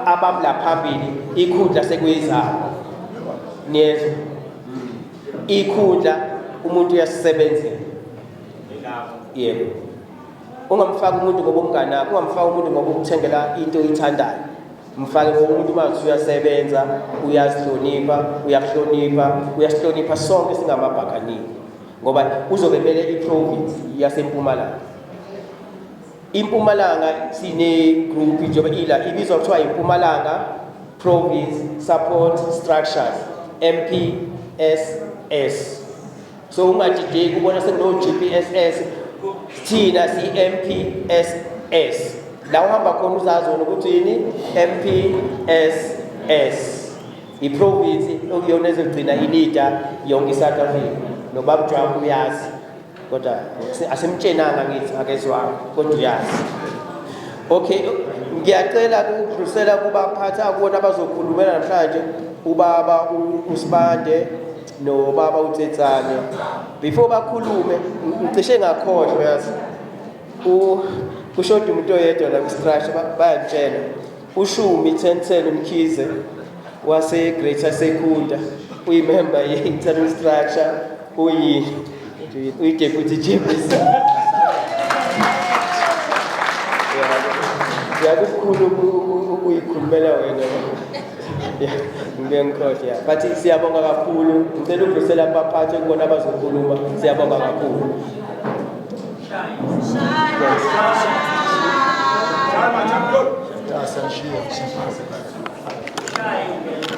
Abamla phambili ikhundla sekuyizabo, niyezwa? Ikhundla umuntu uyasisebenzela. Yebo, ungamfaki umuntu ngoba umngane wakho, ungamfaki umuntu ngoba ukuthengela into oyithandayo. Mfake ngoba umuntu uma ngathi uyasebenza, uyazihlonipha, uyakuhlonipha, uyasihlonipha sonke singamabhakaniya, ngoba uzobe mele i-province yaseMpumalanga. IMpumalanga sine group njengoba ila ibizwa kuthiwa iMpumalanga Province Support Structures, MPSS. So ungadideki ubona sekuno GPSS, thina si MPSS. La uhamba khona uzazi wena ukuthi yini MPSS. I-province okuyona ezogcina ilida yonke iSouth Africa. Nobaba Jwabu uyazi. Kodwa asimtshenanga, ngithi akezwanga, kodwa uyazi. Okay, ngiyacela ukudlulisela kubaphathi akubona abazokhulumela namhlanje, ubaba uSibande nobaba uTsetsane. Before bakhulume, ngicishe ngakhohlwa, yazi, kushoda umuntu oyedwa la kwi-structure, bayangitshela ushumi 1010 uMkhize wase Greater Secunda, uyimember ye-internal structure, uyi-deputy chairperson. Yakukhulu ukuyikhulumela wena, ngike ngikhohle ya, but siyabonga kakhulu. Ngicela udlulisela kubaphathi kubona abazokhuluma. Siyabonga kakhulu. Yes.